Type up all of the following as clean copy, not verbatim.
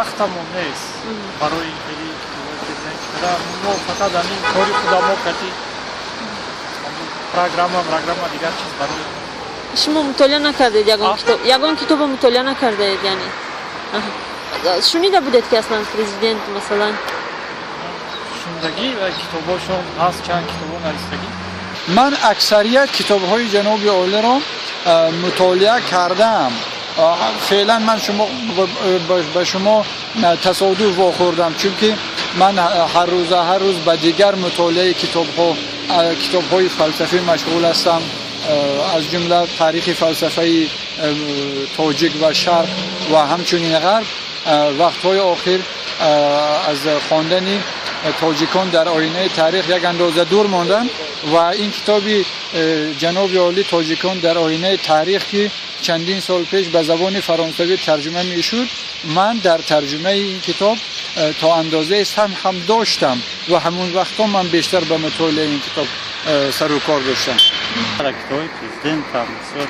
Вақтамон нест барои хеле китобҳои президент чида. Мо фақат ҳамин кори худамо кати программа дигар чиз барои. Шумо мутолиа накардаед ягон китоб? Ягон китобо мутолиа накардаед, яъне? Шунида будед ки аслан президент масалан? Шунидагӣ ва китобҳошон ҳаст, чанд китобҳо нависдагӣ. Ман аксарият китобҳои ҷаноби олиро мутолиа кардаам. Феълан ман ба шумо тасодуф вохӯрдам, чунки ман ҳар рӯз ба дигар мутолиаи китобҳои фалсафӣ машғул ҳастам, аз ҷумла таърихи фалсафаи тоҷик ва шарқ ва ҳамчунин ғарб. Вақтҳои охир аз хондани тоҷикон дар оинаи таърих як андоза дур мондам ва ин китоби ҷаноби олӣ тоҷикон дар оинаи таърих, ки чандин сол пеш ба забони фаронсавӣ тарҷума мешуд, ман дар тарҷумаи ин китоб то андозаи саҳм ҳам доштам ва ҳамон вақтҳо ман бештар ба мутолиаи ин китоб сару кор доштам. Китоби президент ҳам бисёр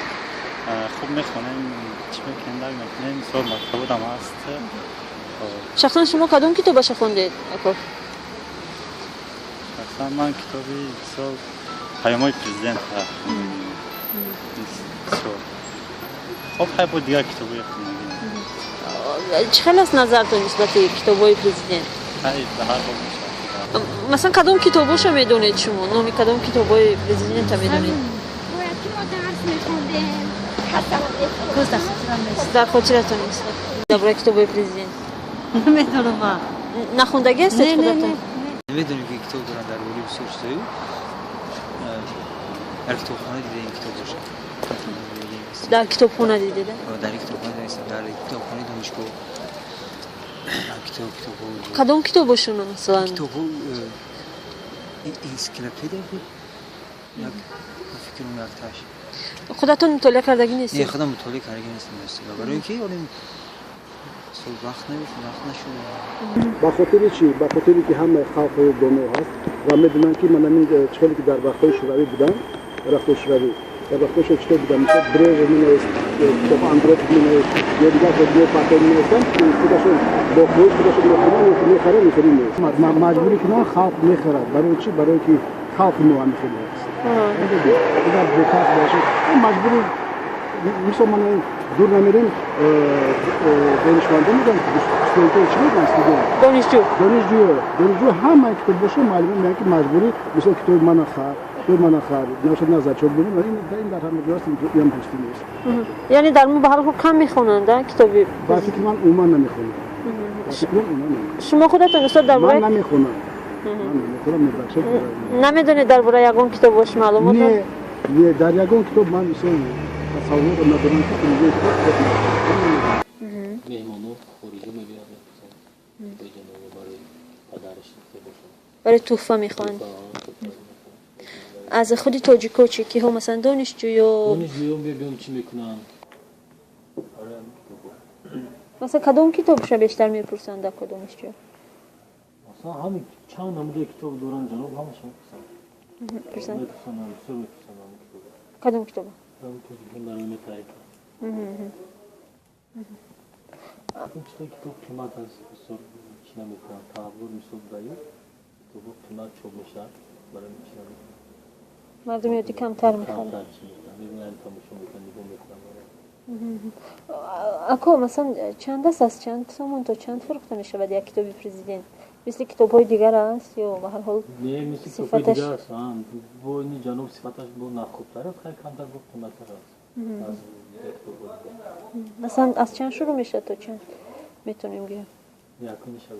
хуб мехонем, чӣ мекунем, дар мекунем, бисёр мактабудам ҳаст. Шахсан шумо кадом китобаша хондед, ако? Шахсан ман китоби бисёр паёмҳои президент бисёр хоб, хай бо дигар китобҳои хондагӣ. Чӣ хел аст назартон нисбати китобҳои президент? Хай, ба ҳар ҳол мешавад. Масалан, кадом китобҳоша медонед шумо? Номи кадом китобҳои президента медонед? Бояд ки мо дарс мехондем. Дар хотиратон нест дар бораи китобҳои президент? Намедонам ман. Нахондагӣ ҳастед худатон? Намедонем ки китоб доранд дар бораи бисёр чизҳою. Дар китобхона дидаем китоб бошад. Дар китобхона дидед? Дар китобхона дидем, дар китобхонаи донишгоҳ. Китобҳо. Кадом китобошуно масалан? Китобҳо энсиклопедия буд. Як фикрам якташ. Худатон мутолиа кардагӣ нестед? Не, худам мутолиа кардагӣ нестам. Барои ин ки олим сол вақт вақт нашуд. Ба хотири чӣ? Ба хотири ки ҳамаи халқҳои доно ҳаст ва медонанд ки ман ҳамин чихеле ки дар вақтҳои шӯравӣ буданд, дар вақтҳои шӯравӣ, дар вақтҳои шӯравӣ чӣ буданд? Мисол Брежнев менавист, китоб Андропов менавист, ё дигар партия менавистанд, худашон бо хоҳиш худашон мехонанд ё мехаранд, мехарӣ нест. Маҷбурӣ кунанд, халқ мехарад. Барои чӣ? Барои ки халқи мо ҳамин хеле аст. Агар бекас бошад, маҷбурӣ. Мисол ман дур намерем, донишмандон мегӯянд, студентҳо чӣ мегӯянд? Студент, донишҷӯ, донишҷӯ ҳамаи китоб боша, муаллимон мегӯянд ки маҷбурӣ, мисол китоби мана хар, китоби мана хар, нашад назарчоп бинем. Ин дар ҳама ҷо аст, ин дӯстӣ нест. Яъне дар мо ба ҳар ҳол кам мехонанд китоби? Ба фикри ман умуман намехонанд. Шумо худатон устод дар бораи? Ман намехонам. Мебахшед. Намедонед дар бораи ягон китоб бош маълумот? Не, не, дар ягон китоб ман мисол тасаввур надорам ки президент китоб. Меҳмоно хориҷа мебиёяд, барои падараш бошад. Барои туҳфа мехоҳанд. Аз худи тоҷико чӣ? Киҳо масалан донишҷӯё? Донишҷӯё мебиён, чӣ мекунанд? Масалан, кадом китобша бештар мепурсанд ако донишҷӯ? Масалан, ҳамин чанд намудаи китоб доранд ҷаноб, ҳамаша мепурсанд. Мепурсанд? Мепурсанд, бисёр мепурсанд ҳамин китоб. Кадом китоба? Тоҷикон дар оина таърих. Ин чизҳои китоб қимат аст, бисёр чӣ намекунанд. Талабгор мисол даю, китобҳо қимат чоп мешавад, барои чӣ намекунанд. Мардуми оддӣ камтар мехарад. Камтар чӣ мекунанд, мебинанд, тамошо мекунанд, нигоҳ мекунанд. Ако, масалан, чанд аст, аз чанд сомон то чанд фурӯхта мешавад як китоби президент? Мисли китобҳои дигар аст ё ба ҳар ҳол? Не, мисли китобҳои дигар аст. Бо ини ҷаноб сифаташ бо нарххубтар аст, хай камтар бо қиматтар аст аз дигар китобҳои дигар. Масалан, аз чанд шурӯъ мешавад то чанд метавонем гӯем? Якуни шаб.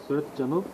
Сурати ҷаноб.